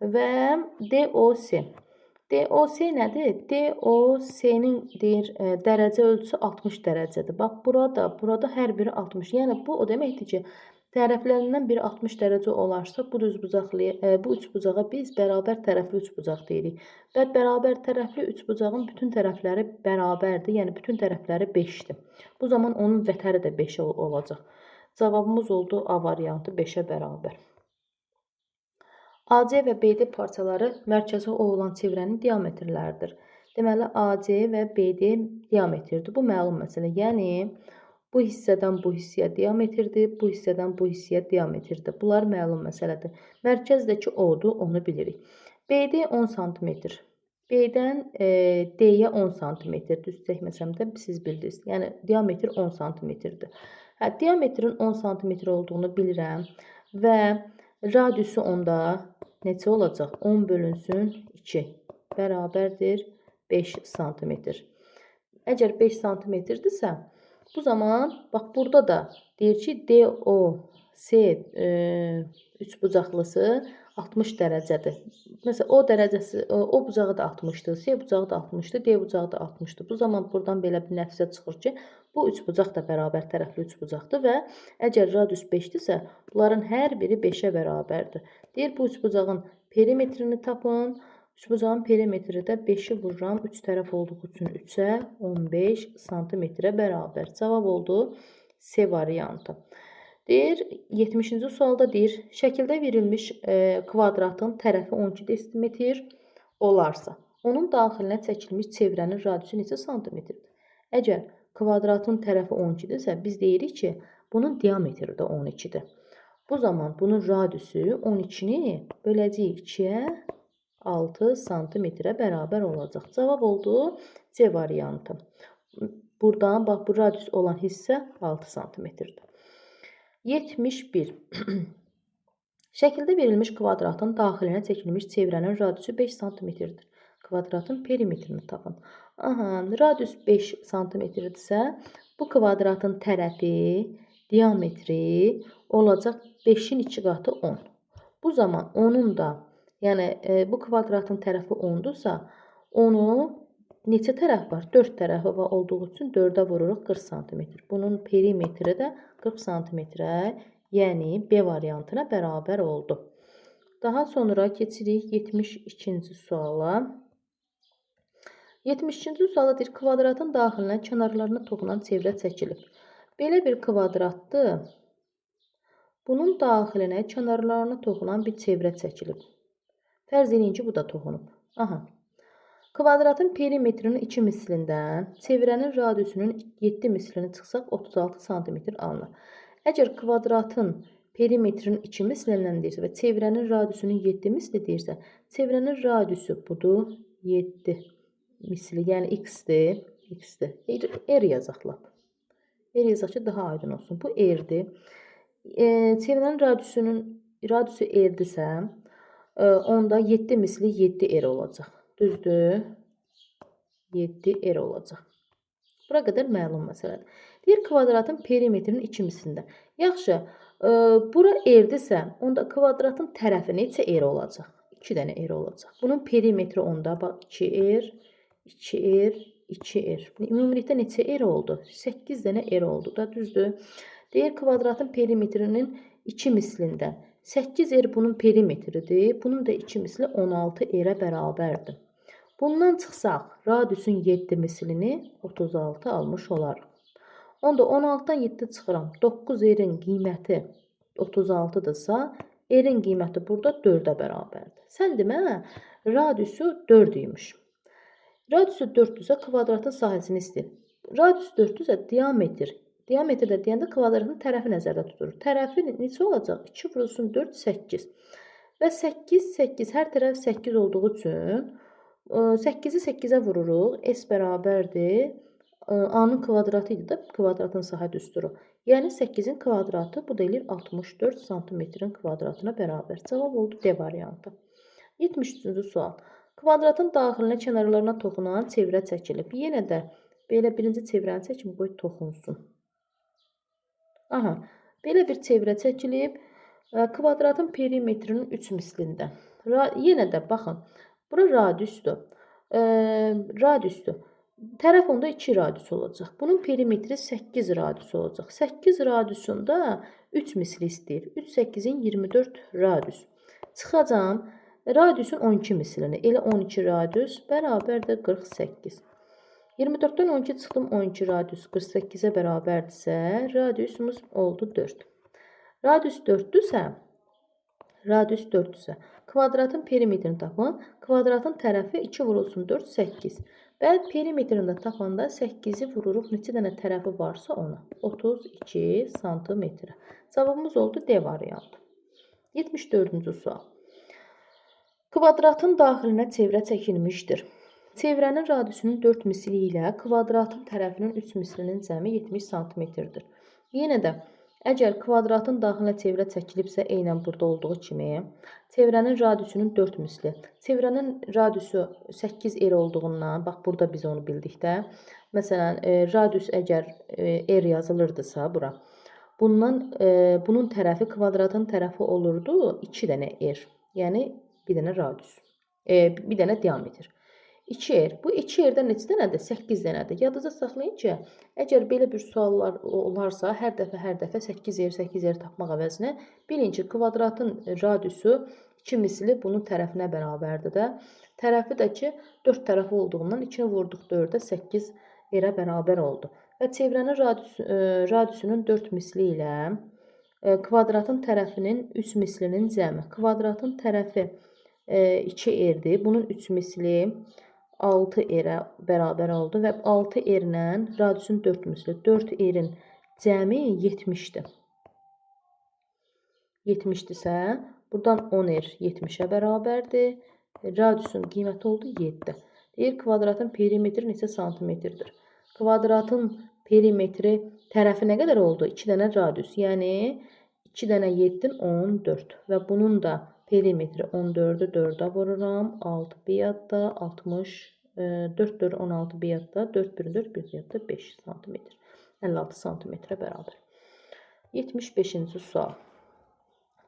Və DOC. DOC nədir? DOC-nin deyir, dərəcə ölçüsü 60 dərəcədir. Bax, burada hər biri 60. Yəni, bu o deməkdir ki, tərəflərindən biri 60 dərəcə olarsa, bu düzbucaqlıya, bu üçbucağa biz bərabər tərəfli üçbucaq deyirik. Və bərabər tərəfli üçbucağın bütün tərəfləri bərabərdir, yəni bütün tərəfləri 5-dir. Bu zaman onun vətəri də 5 olacaq. Cavabımız oldu A variantı 5-ə bərabər. AC və BD parçaları mərkəzi O olan çevrənin diametrləridir. Deməli, AC və BD diametrdir. Bu məlum məsələ. Yəni, bu hissədən bu hissəyə diametrdir, bu hissədən bu hissəyə diametrdir. Bunlar məlum məsələdir. Mərkəzdəki O-dur, onu bilirik. BD 10 sm. B-dən D-yə 10 sm. Düz çəkməsəm də siz bildiniz. Yəni, diametr 10 sm-dir. Hə, diametrin 10 sm olduğunu bilirəm və radiusu onda neçə olacaq? 10 bölünsün 2 bərabərdir 5 sm. Əgər 5 sm-dirsə, bu zaman bax burada da deyir ki, DOC üçbucaqlısı 60 dərəcədir. Məsələn, o dərəcəsi, o bucağı da 60-dır, C bucağı da 60-dır, D bucağı da 60-dır. Bu zaman buradan belə bir nəticə çıxır ki, bu üçbucaq da bərabər tərəfli üçbucaqdır və əgər radius 5-dirsə, bunların hər biri 5-ə bərabərdir. Deyir, bu üçbucağın perimetrini tapın. Üçbucağın perimetri də 5-i vururam, 3 tərəf olduğu üçün 3-ə 15 santimetrə bərabər. Cavab oldu C variantı. Deyir, 70-ci sualda deyir, şəkildə verilmiş kvadratın tərəfi 12 desimetr olarsa. Onun daxilinə çəkilmiş çevrənin radiusu neçə santimetrdir? Əgər kvadratın tərəfi 12-dirsə, biz deyirik ki, bunun diametri də 12-dir. Bu zaman bunun radiusu 12-ni böləcəyik 2-yə 6 santimetrə bərabər olacaq. Cavab oldu C variantı. Buradan bax, bu radius olan hissə 6 santimetrdir. 71. Şəkildə verilmiş kvadratın daxilinə çəkilmiş çevrənin radiusu 5 santimetrdir. Kvadratın perimetrini tapın. Aha, radius 5 santimetrdirsə, bu kvadratın tərəfi, diametri olacaq 5-in 2 qatı 10. Bu zaman onun da, yəni bu kvadratın tərəfi 10-dursa, onu neçə tərəf var? 4 tərəfi var olduğu üçün 4-ə vururuq 40 santimetr. Bunun perimetri də 40 santimetrə, yəni B variantına bərabər oldu. Daha sonra keçirik 72-ci suala. 72-ci sualda deyir, kvadratın daxilinə kənarlarına toxunan çevrə çəkilib. Belə bir kvadratdır. Bunun daxilinə kənarlarına toxunan bir çevrə çəkilib. Fərz eləyin ki, bu da toxunub. Aha. Kvadratın perimetrinin 2 mislindən çevrənin radiusunun 7 mislini çıxsaq 36 sm alınır. Əgər kvadratın perimetrinin 2 mislindən deyirsə və çevrənin radiusunun 7 misli deyirsə, çevrənin radiusu budur, 7 misli, yəni x-dir, x-dir. R yazaq lap. R yazaq ki, daha aydın olsun. Bu R-dir. Çevrənin radiusu R-dirsə, onda 7 misli 7 R olacaq. Düzdür? 7 R olacaq. Bura qədər məlum məsələdir. Deyir, kvadratın perimetrinin 2 mislində. Yaxşı, bura R-dirsə, onda kvadratın tərəfi neçə R olacaq? 2 dənə R olacaq. Bunun perimetri onda, bax, 2R, 2R, 2R. Ümumilikdə neçə R oldu? 8 dənə R oldu da, düzdür? Deyir, kvadratın perimetrinin 2 mislində. 8 R bunun perimetridir. Bunun da 2 misli 16 R-ə bərabərdir. Bundan çıxsaq, radiusun 7 mislini 36 almış olarıq. Onda 16-dan 7 çıxıram. 9 R-in qiyməti 36-dırsa, R-in qiyməti burada 4-ə bərabərdir. Sən demə, radiusu 4 imiş. Radiusu 4-dürsə, kvadratın sahəsini istəyir. Radius 4-dürsə, diametr. Diametr də deyəndə kvadratın tərəfi nəzərdə tutulur. Tərəfi neçə olacaq? 2 vurulsun 4, 8. Və 8, 8, hər tərəf 8 olduğu üçün 8-i 8-ə vururuq. S bərabərdir. A-nın kvadratı idi də, kvadratın sahə düsturu. Yəni 8-in kvadratı, bu da eləyir 64 santimetrin kvadratına bərabər. Cavab oldu D variantı. 73-cü sual. Kvadratın daxilinə kənarlarına toxunan çevrə çəkilib. Yenə də belə birinci çevrəni çəkim, qoy toxunsun. Aha, belə bir çevrə çəkilib. Kvadratın perimetrinin 3 mislində. Yenə də baxın, bura radiusdur. Radiusdur. Tərəf onda 2 radius olacaq. Bunun perimetri 8 radius olacaq. 8 radiusunda 3 misli istəyir. 3, 8-in 24 radius. Çıxacam radiusun 12 mislini. Elə 12 radius bərabərdir 48. 24-dən 12 çıxdım, 12 radius 48-ə bərabərdirsə, radiusumuz oldu 4. Radius 4-dürsə, radius 4-dürsə, kvadratın perimetrini tapın. Kvadratın tərəfi 2 vurulsun 4, 8. Və perimetrini də tapanda 8-i vururuq neçə dənə tərəfi varsa ona. 32 santimetrə. Cavabımız oldu D variantı. 74-cü sual. Kvadratın daxilinə çevrə çəkilmişdir. Çevrənin radiusunun 4 misli ilə kvadratın tərəfinin 3 mislinin cəmi 70 santimetrdir. Yenə də əgər kvadratın daxilinə çevrə çəkilibsə, eynən burada olduğu kimi, çevrənin radiusunun 4 misli. Çevrənin radiusu 8 R olduğundan, bax burada biz onu bildikdə, məsələn, radius əgər R yazılırdısa bura, bundan bunun tərəfi kvadratın tərəfi olurdu 2 dənə R, yəni bir dənə radius, bir dənə diametr. 2R. Bu 2R-dən neçə dənədir? 8 dənədir. Yadınızda saxlayın ki, əgər belə bir suallar olarsa, hər dəfə 8R, 8R tapmaq əvəzinə bilin ki, kvadratın radiusu 2 misli bunun tərəfinə bərabərdir də. Tərəfi də ki, 4 tərəfi olduğundan 2-ni vurduq 4-ə 8 R-ə bərabər oldu. Və çevrənin radiusunun 4 misli ilə kvadratın tərəfinin 3 mislinin cəmi. Kvadratın tərəfi 2R-dir. Bunun 3 misli 6 R-ə bərabər oldu və 6 R-lə radiusun 4 misli. 4 R-in cəmi 70-dir. 70-dirsə, buradan 10 R 70-ə bərabərdir. Radiusun qiyməti oldu 7. Deyir, kvadratın perimetri neçə santimetrdir? Kvadratın perimetri tərəfi nə qədər oldu? 2 dənə radius. Yəni, 2 dənə 7-nin 14. Və bunun da perimetri 14-ü 4-ə vururam. 6 biyadda 60, 4, 4, 16 biyadda 4, 1, 4, 1 biyadda 5 santimetr. 56 santimetrə bərabər. 75-ci sual.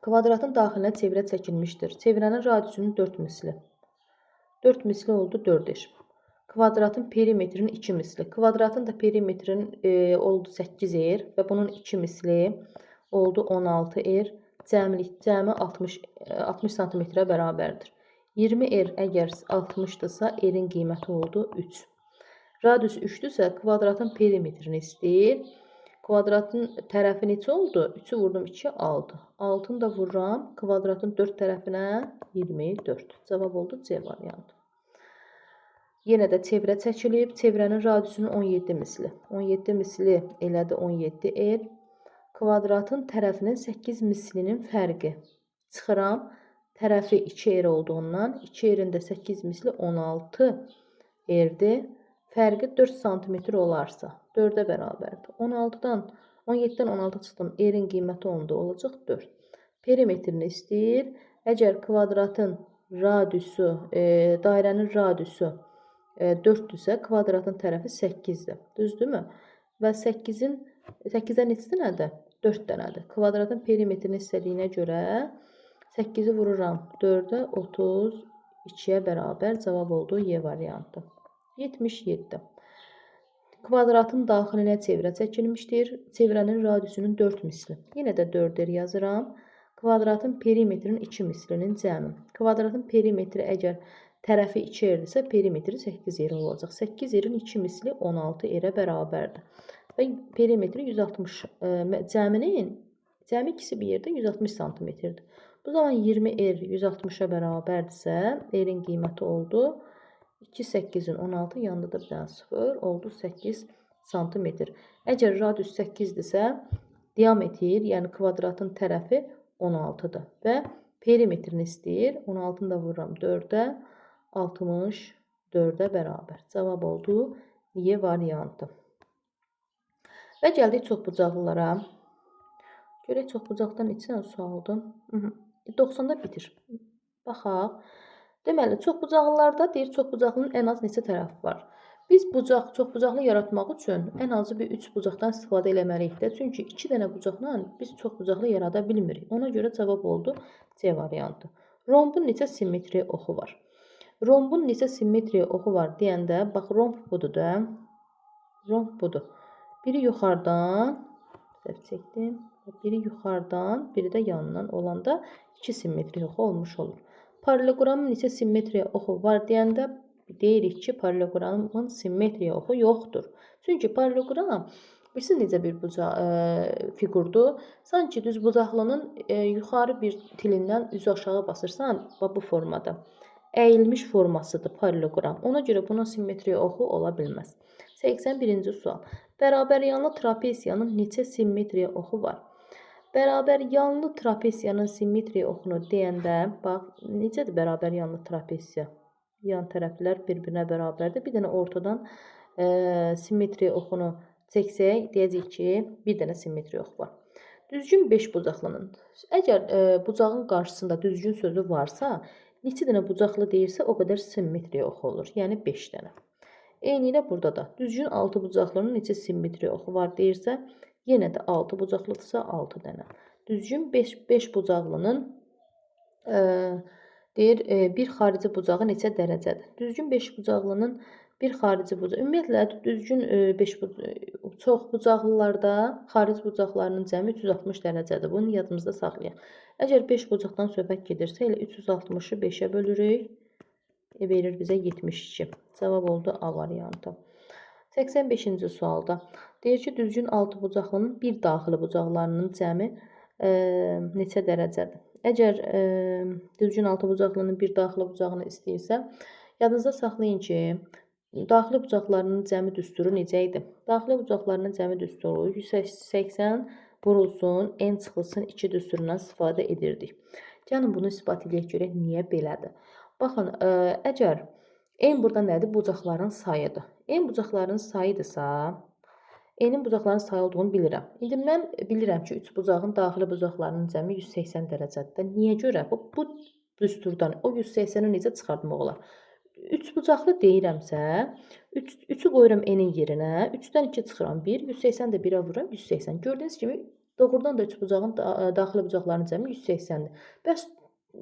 Kvadratın daxilinə çevrə çəkilmişdir. Çevrənin radiusunun 4 misli. 4 misli oldu 4 R. Kvadratın perimetrinin 2 misli. Kvadratın da perimetrinin oldu 8 R və bunun 2 misli oldu 16 R. Cəmi 60 santimetrə bərabərdir. 20 R əgər 60-dırsa, R-in qiyməti oldu 3. Radius 3-dürsə, kvadratın perimetrini istəyir. Kvadratın tərəfi neçə oldu? 3-ü vurdum 2, 6. 6-nı da vururam kvadratın 4 tərəfinə 24. Cavab oldu C variantı. Yenə də çevrə çəkilib. Çevrənin radiusunun 17 misli. 17 misli elədi 17 R. Kvadratın tərəfinin 8 mislinin fərqi. Çıxıram. Tərəfi 2 R olduğundan 2 R-in də 8 misli 16 R-dir. Fərqi 4 sm olarsa 4-ə bərabərdir. 17-dən 16 çıxdım. R-in qiyməti onda olacaq 4. Perimetrini istəyir. Əgər kvadratın radiusu, dairənin radiusu 4-dürsə, kvadratın tərəfi 8-dir. Düzdürmü? Və 8-ə neçə dənədir? 4 dənədir. Kvadratın perimetrini istədiyinə görə 8-i vururam 4-ə, 32-yə bərabər. Cavab oldu Y variantı. 77. Kvadratın daxilinə çevrə çəkilmişdir. Çevrənin radiusunun 4 misli. Yenə də 4 R yazıram. Kvadratın perimetrinin 2 mislinin cəmi. Kvadratın perimetri əgər tərəfi 2 R-dirsə, perimetri 8 R olacaq. 8 R-in 2 misli 16 R-ə bərabərdir. Və perimetri 160, cəmi ikisi bir yerdə 160 santimetrdir. Bu zaman 20 R 160-a bərabərdirsə, R-in qiyməti oldu 2, 8-in 16, yanında da bir dənə 0 oldu 8 santimetr. Əgər radius 8-dirsə, diametr, yəni kvadratın tərəfi 16-dır və perimetrini istəyir. 16-nı da vururam 4-ə, 64-ə bərabər. Cavab oldu Y variantı. Və gəldik çoxbucaqlılara. Görək çoxbucaqdan neçə dənə sualdır. 90-da bitir. Baxaq. Deməli, çoxbucaqlılarda deyir, çoxbucaqlının ən az neçə tərəfi var? Biz çoxbucaqlı yaratmaq üçün ən azı bir 3 bucaqdan istifadə eləməliyik də. Çünki 2 dənə bucaqla biz çoxbucaqlı yarada bilmirik. Ona görə cavab oldu C variantı. Rombun neçə simmetriya oxu var? Rombun neçə simmetriya oxu var deyəndə, bax, romb budur da. Romb budur. Biri yuxarıdan, səhv çəkdim. Biri yuxarıdan, biri də yanından olanda 2 simmetriya oxu olmuş olur. Paralleloqramın neçə simmetriya oxu var deyəndə deyirik ki, paralleloqramın simmetriya oxu yoxdur. Çünki paralleloqram bilirsiniz necə bir fiqurdur. Sanki düzbucaqlının yuxarı bir tilindən üzü aşağı basırsan, bu formada. Əyilmiş formasıdır paralleloqram. Ona görə buna simmetriya oxu ola bilməz. 81-ci sual. Bərabər yanlı trapesiyanın neçə simmetriya oxu var? Bərabər yanlı trapesiyanın simmetriya oxunu deyəndə, bax, necədir bərabər yanlı trapesiya? Yan tərəflər bir-birinə bərabərdir. Bir dənə ortadan simmetriya oxunu çəksək, deyəcək ki, bir dənə simmetriya oxu var. Düzgün 5 bucaqlının. Əgər bucağın qarşısında düzgün sözü varsa, neçə dənə bucaqlı deyirsə, o qədər simmetriya oxu olur. Yəni 5 dənə. Eynilə burada da düzgün 6 bucaqlının neçə simmetriya oxu var deyirsə, yenə də 6 bucaqlıdırsa 6 dənə. Düzgün 5 bucaqlının deyir bir xarici bucağı neçə dərəcədir? Düzgün 5 bucaqlının bir xarici bucağı. Ümumiyyətlə düzgün 5 çox bucaqlılarda xarici bucaqlarının cəmi 360 dərəcədir. Bunu yadımızda saxlayaq. Əgər 5 bucaqdan söhbət gedirsə, elə 360-ı 5-ə bölürük. Verir bizə 72. Cavab oldu A variantı. 85-ci sualda deyir ki, düzgün 6 bucaqlının bir daxili bucaqlarının cəmi neçə dərəcədir? Əgər düzgün 6 bucaqlının bir daxili bucağını istəyirsə, Yadınızda saxlayın ki, daxili bucaqlarının cəmi düsturu necə idi? Daxili bucaqlarının cəmi düsturu 180 vurulsun, n çıxılsın 2 düsturundan istifadə edirdik. Gəlin bunu isbat eləyək görək niyə belədir. Baxın, əgər n burada nədir? Bucaqların sayıdır. N bucaqların sayıdırsa, n-in bucaqların sayı olduğunu bilirəm. İndi mən bilirəm ki, 3 bucağın daxili bucaqlarının cəmi 180 dərəcədir. Niyə görə? Bu düsturdan o 180-i necə çıxartmaq olar? 3 bucaqlı deyirəmsə, 3-ü qoyuram n-in yerinə, 3-dən 2 çıxıram 1, 180 də 1-ə vururam 180. Gördüyünüz kimi doğrudan da 3 bucağın daxili bucaqlarının cəmi 180-dir. Bəs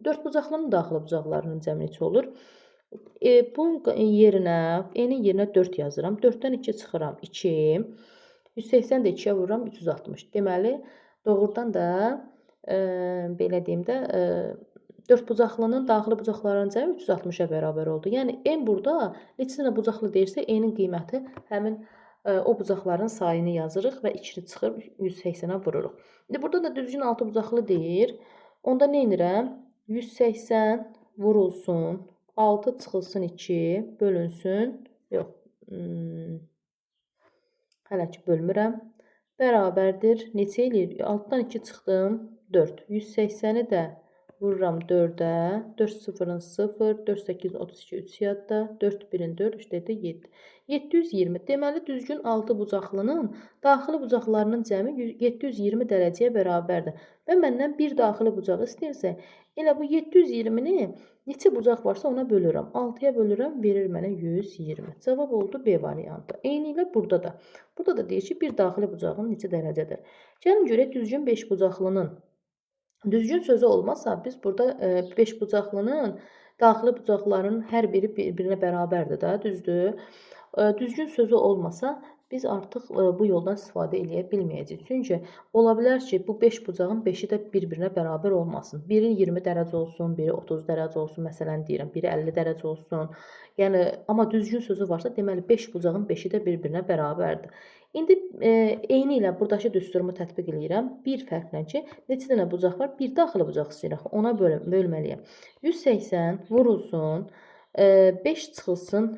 4 bucaqlının daxili bucaqlarının cəmi neçə olur? Bunun yerinə, n-in yerinə 4 yazıram. 4-dən 2 çıxıram 2, 180 də 2-yə vururam 360. Deməli, doğrudan da belə deyim də, 4 bucaqlının daxili bucaqlarının cəmi 360-a bərabər oldu. Yəni, n burada neçə dənə bucaqlı deyirsə, n-in qiyməti həmin o bucaqların sayını yazırıq və 2-ni çıxır 180-ə vururuq. İndi burada da düzgün 6 bucaqlı deyir. Onda nə edirəm? 180 vurulsun, 6 çıxılsın 2, bölünsün. Yox, hələ ki bölmürəm. Bərabərdir. Neçə eləyir? 6-dan 2 çıxdım, 4. 180-i də vururam 4-ə. 4 0-ın 0, 4 8-in 32, 3 yadda, 4 1-in 4, 3 də 7. 720. Deməli, düzgün 6 bucaqlının daxili bucaqlarının cəmi 720 dərəcəyə bərabərdir. Və məndən bir daxili bucaq istəyirsə, elə bu 720-ni neçə bucaq varsa ona bölürəm. 6-ya bölürəm, verir mənə 120. Cavab oldu B variantı. Eyni ilə burada da. Burada da deyir ki, bir daxili bucağın neçə dərəcədir. Gəlin görək düzgün 5 bucaqlının. Düzgün sözü olmasa biz burada 5 bucaqlının daxili bucaqlarının hər biri bir-birinə bərabərdir də, düzdür? Düzgün sözü olmasa biz artıq bu yoldan istifadə eləyə bilməyəcəyik. Çünki ola bilər ki, bu 5 bucağın 5-i də bir-birinə bərabər olmasın. Biri 20 dərəcə olsun, biri 30 dərəcə olsun, məsələn deyirəm, biri 50 dərəcə olsun. Yəni, amma düzgün sözü varsa, deməli 5 bucağın 5-i də bir-birinə bərabərdir. İndi eyni ilə buradakı düsturumu tətbiq eləyirəm. Bir fərqlə ki, neçə dənə bucaq var? Bir daxili bucaq istəyirəm. Ona bölməliyəm. 180 vurulsun, 5 çıxılsın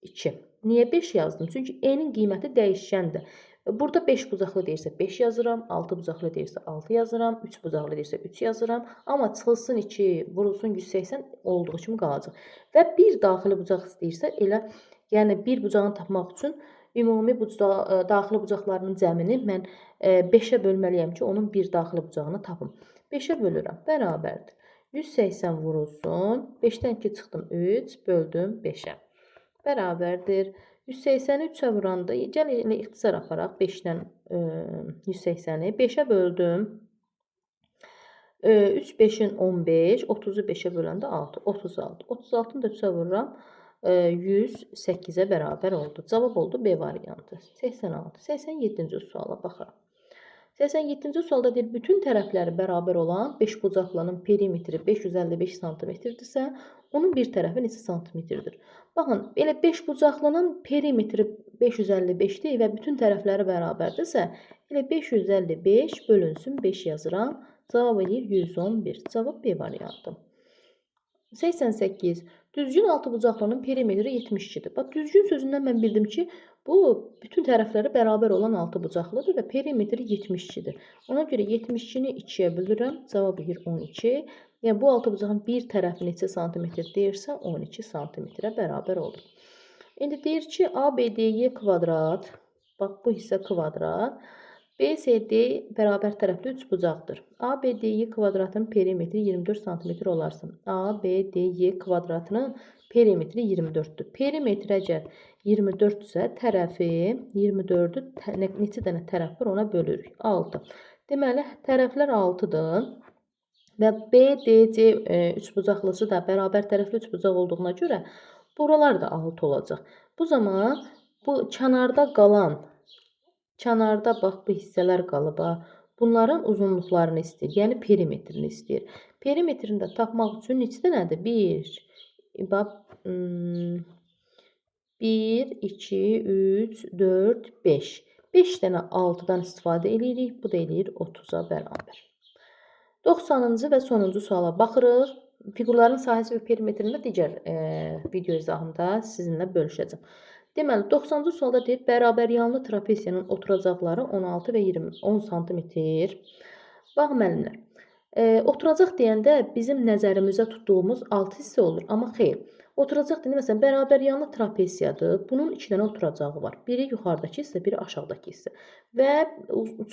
2. Niyə 5 yazdım? Çünki n-in qiyməti dəyişəndir. Burada 5 bucaqlı deyirsə 5 yazıram, 6 bucaqlı deyirsə 6 yazıram, 3 bucaqlı deyirsə 3 yazıram. Amma çıxılsın 2, vurulsun 180 olduğu kimi qalacaq. Və bir daxili bucaq istəyirsə elə, yəni bir bucağını tapmaq üçün ümumi daxili bucaqlarının cəmini mən 5-ə bölməliyəm ki, onun bir daxili bucağını tapım. 5-ə bölürəm, bərabərdir. 180 vurulsun, 5-dən 2 çıxdım 3, böldüm 5-ə. Bərabərdir. 180-i 3-ə vuranda, gəl elə ixtisar aparaq 5-dən 180-i. 5-ə böldüm. 3 5-in 15, 30-u 5-ə böləndə 6, 36. 36-nı da 3-ə vururam. 108-ə bərabər oldu. Cavab oldu B variantı. 86. 87-ci suala baxıram. 87-ci sualda deyir, bütün tərəfləri bərabər olan 5 bucaqlının perimetri 555 santimetrdirsə, onun bir tərəfi neçə santimetrdir? Baxın, elə 5 bucaqlının perimetri 555-dir və bütün tərəfləri bərabərdirsə, elə 555 bölünsün 5 yazıram. Cavab eləyir 111. Cavab B variantı. 88. Düzgün 6 bucaqlının perimetri 72-dir. Bax, düzgün sözündən mən bildim ki, bu bütün tərəfləri bərabər olan 6 bucaqlıdır və perimetri 72-dir. Ona görə 72-ni 2-yə bölürəm. Cavab eləyir 12. Yəni, bu 6 bucağın bir tərəfi neçə santimetr deyirsə, 12 santimetrə bərabər olur. İndi deyir ki, ABDY kvadrat, bax bu hissə kvadrat, BCD bərabər tərəfli 3 bucaqdır. ABDY kvadratının perimetri 24 santimetr olarsa, ABDY kvadratının perimetri 24-dür. Perimetri əgər 24-dürsə, tərəfi 24-ü neçə dənə tərəf var ona bölürük? 6. Deməli, tərəflər 6-dır. Və BDC üçbucaqlısı da bərabər tərəfli üçbucaq olduğuna görə buralar da 6 olacaq. Bu zaman bu kənarda qalan, kənarda bax bu hissələr qalıb, bunların uzunluqlarını istəyir, yəni perimetrini istəyir. Perimetrini də tapmaq üçün neçə dənədir? 1, 2, 3, 4, 5. 5 dənə 6-dan istifadə eləyirik. Bu da eləyir 30-a bərabər. 90-cı və sonuncu suala baxırıq. Fiqurların sahəsi və perimetrini də digər video izahımda sizinlə bölüşəcəm. Deməli, 90-cı sualda deyir, bərabər yanlı trapesiyanın oturacaqları 16 və 20, 10 sm. Bax, müəllimlər, oturacaq deyəndə bizim nəzərimizə tutduğumuz 6 hissə olur, amma xeyr. Oturacaq deyəndə, məsələn, bərabər yanlı trapesiyadır. Bunun 2 dənə oturacağı var. Biri yuxarıdakı hissə, biri aşağıdakı hissə. Və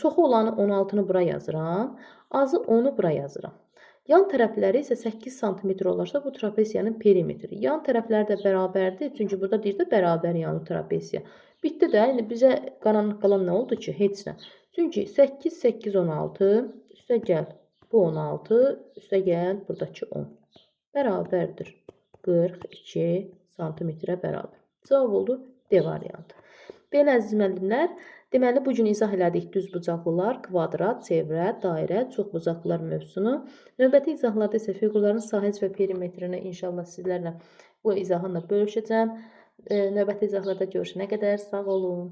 çoxu olanı 16-nı bura yazıram, azı 10-u bura yazıram. Yan tərəfləri isə 8 sm olarsa bu trapesiyanın perimetri. Yan tərəfləri də bərabərdir. Çünki burada deyir də bərabər yanlı trapesiya. Bitdi də. İndi bizə qalan nə oldu ki? Heç nə. Çünki 8, 8, 16, üstə gəl bu 16, üstə gəl buradakı 10. Bərabərdir. 42 santimetrə bərabər. Cavab oldu D variantı. Belə əziz müəllimlər, deməli bu gün izah elədik düzbucaqlılar, kvadrat, çevrə, dairə, çoxbucaqlılar mövzusunu. Növbəti izahlarda isə fiqurların sahəsi və perimetrini inşallah sizlərlə bu izahımla bölüşəcəm. Növbəti izahlarda görüşənə qədər sağ olun.